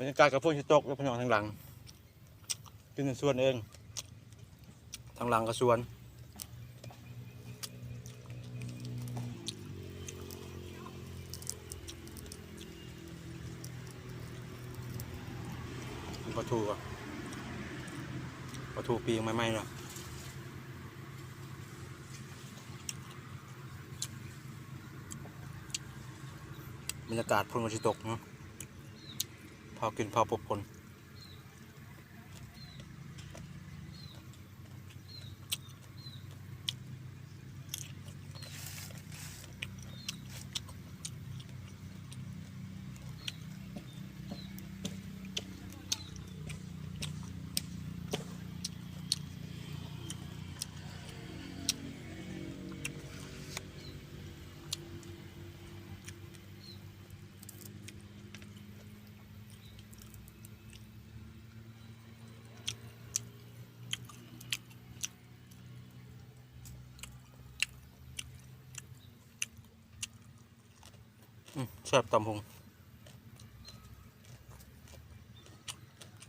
ບັນຍາກາດກໍຝົນຊິຕົກເດີພີ່ນ້ອງ ທາງຫຼັງ ຢູ່ໃນສວນເອງ ທາງຫຼັງກໍສວນ ປາທູ ປາທູປີ້ງໃໝ່ໆ ເນາະ. ບັນຍາກາດຝົນກໍຊິຕົກເນາະ ພາວກິນພາວປົບຄົນ. ອືມ ແຊບ ຕຳຫຸ່ງ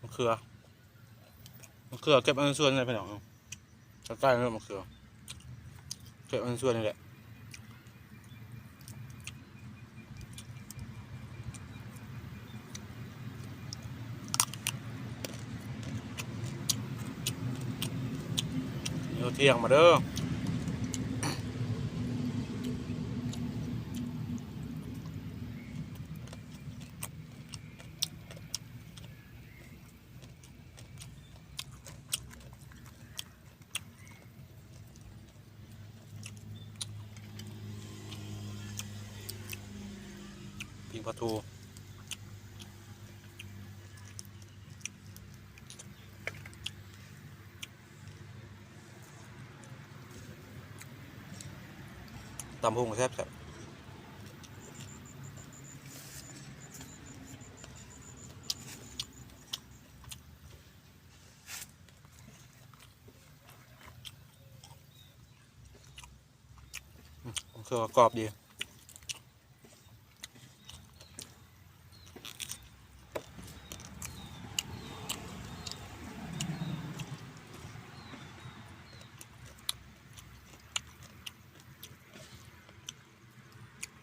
ມະເຂືອ ມະເຂືອເກັບເອົາໃນສວນເລີຍພີ່ນ້ອງ ໃກ້ໆ ເລີຍ ມະເຂືອ ເກັບເອົາໃນສວນນີ້ແຫຼະ. ເດີ ທ່ຽງມາເດີ. ປີ້ງປາທູ ຕຳຫຸ່ງແຊບໆ. ອືມ ເຄືອກອບດີ.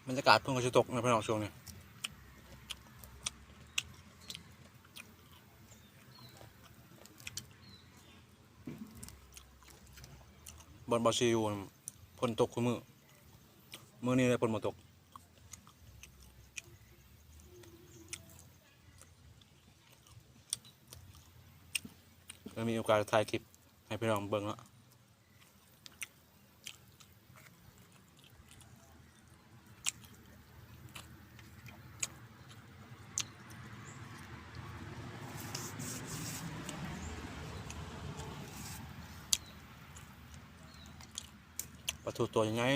ບັນຍາກາດເພິ່ນກໍຊິຕົກນະພີ່ນ້ອງ ຊ່ວງນີ້. ບ່ອນບ່າວຊີຢູ່ ຝົນຕົກຄູ່ມື້ ມື້ນີ້ແຫຼະຝົນບໍ່ຕົກ ແລ້ວມີໂອກາດຖ່າຍຄລິບໃຫ້ພີ່ນ້ອງເບິ່ງເນາະ. ປາທູຕົວໃຫຍ່.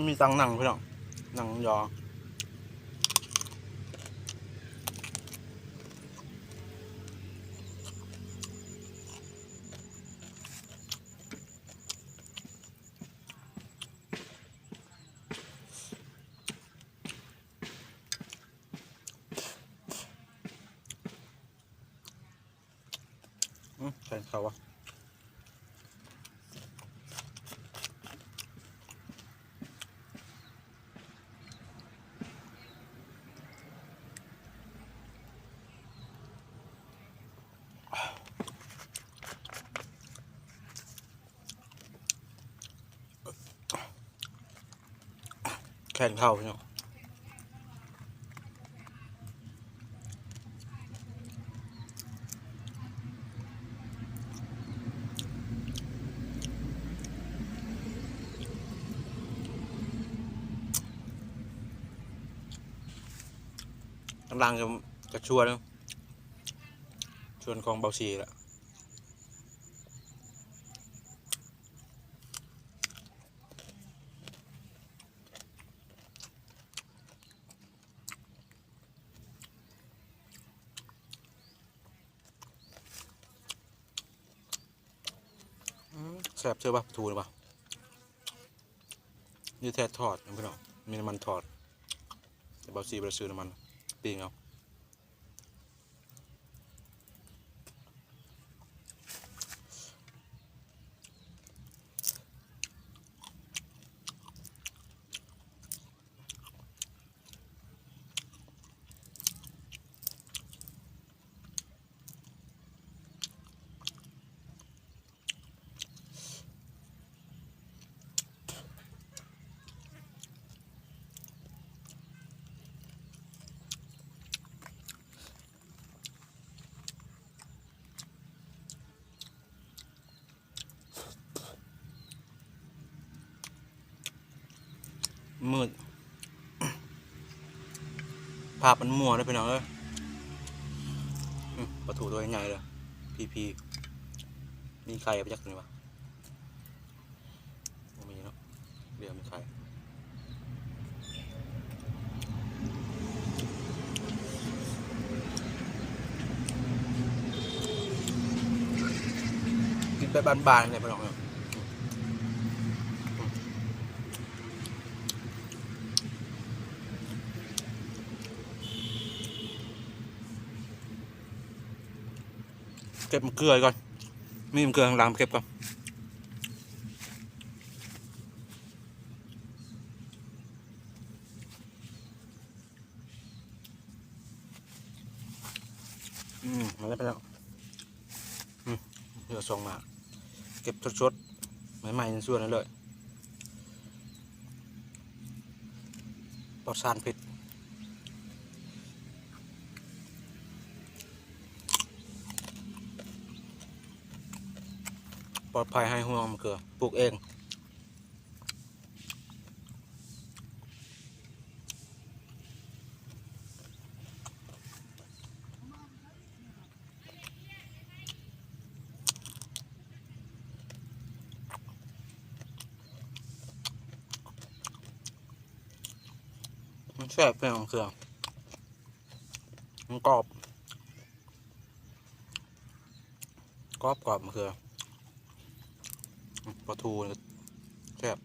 ມີຕັງນັ່ງພີ່ນ້ອງ ນັ່ງຢອງ. ອືມ ແຂງເຂົາວະ ແຂງເຂົາເນາະ. ຫຼັງກໍ ກໍຊວນ ຊວນຂອງເບົາຊີລະ. ອືມ ແຊບເທື່ອວ່າ ປາທູນີ້ວ່າ ນີ້ແທ້ທອດນະພີ່ນ້ອງ ມີນ້ຳມັນທອດ ແຕ່ເບົາຊີບໍ່ໄດ້ຊື້ນ້ຳມັນ ປີ້ງເອົາ. ມືດ ພາບມັນມົວເດີພີ່ນ້ອງເອີຍ. ອືມ ປາທູຕົວໃຫຍ່ເດີ ພີໆ ມີໄຂ່ບໍ່ຈັກນີ້ຫວາ. ບໍ່ມີເນາະ ເຫຼືອມີໄຂ່ ກິນແບບບ້ານໆ ນີ້ແຫຼະພີ່ນ້ອງເອີຍ. ເກັບມະເກືອກ່ອນ ມີມະເກືອຂ້າງຫຼັງ ເກັບກ່ອນ. ອືມ ມາແລ້ວ ໄປແລ້ວ ອືມ ເຫຼືອສອງໝາກ ເກັບສົດໆ ໃໝ່ໆ ໃນສວນນັ້ນເລີຍ ປອດສານພິດ ປອດໄພ ໄຮ່ຮົວ ມະເກືອ ປູກເອງ. ມັນແຊບ ເປັນຂອງເຄືອ ມັນກອບ ກອບໆ ມະເຂືອ ປາທູແຊບ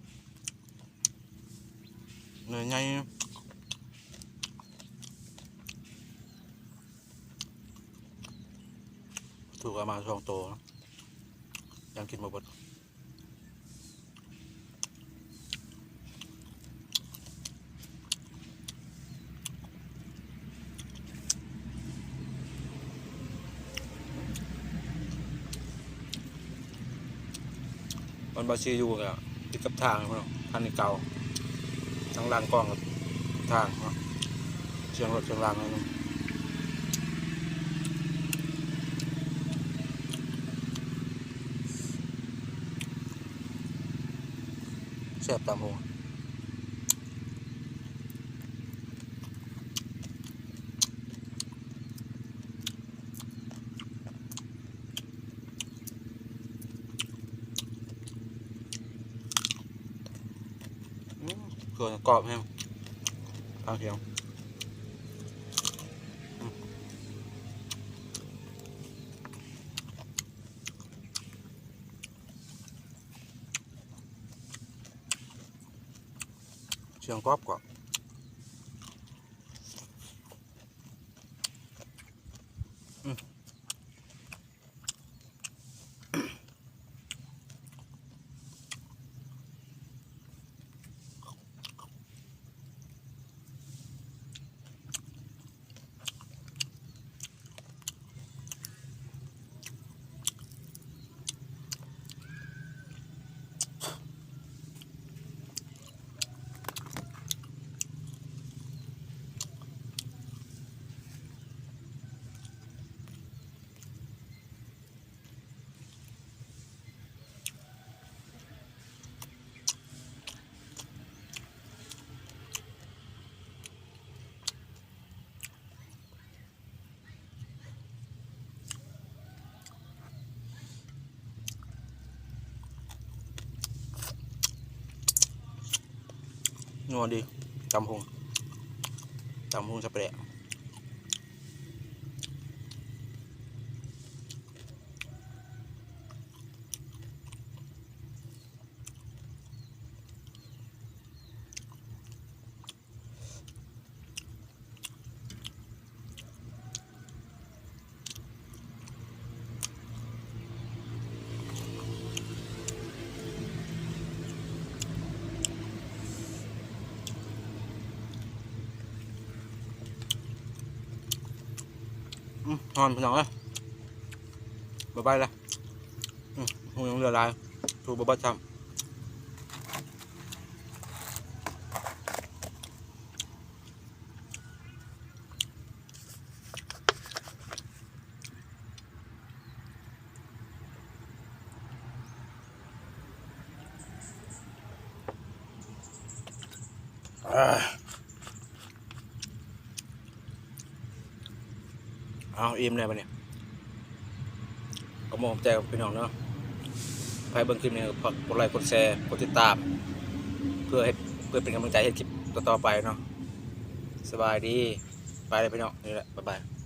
ເນື້ອໃຫຍ່ ປາທູກໍເອົາມາສອງໂຕ ຍັງກິນບໍ່ເບິດ. ບ່ອນບ່າວຊີຢູ່ກໍຕິດກັບທາງເນາະ ທາງນີ້ເກົ່າ ທາງລານກອງກັບທາງເນາະ ສຽງລົດສຽງລາງໜ້ອຍໜຶ່ງ. ແຊບຕຳຫຸ່ງ ອືມ ເຂືອກອບແຮງ ທາງທຽງ. ສຽງກອບກອບ ອືມ. ອ ນົວດີ ຕຳຫຸ່ງ ຕຳຫຸ່ງໃສ່ປາແດກ. ອືມ ຮ້ອນພີ່ນ້ອງເອີຍ ບໍ່ໄປລະ ອືມ ຫຸ່ງຍັງເຫຼືອຫຼາຍ ສູ້ບໍ່ເບິດຊ້ຳ. ອ້າ ອ້າວ ອີ່ມແລ້ວບັດນີ້ ຂອບອົກຂອບໃຈພີ່ນ້ອງເນາະ ໃຜເບິ່ງຄລິບນີ້ກໍກົດໄລ້ກົດແຊ ກົດຕິດຕາມ ເພື່ອເຮັດ ເພື່ອເປັນກຳລັງໃຈເຮັດຄລິບຕໍ່ໆໄປເນາະ. ສະບາຍດີ ໄປແລ້ວພີ່ນ້ອງ ນີ້ແຫຼະ ບາຍບາຍ.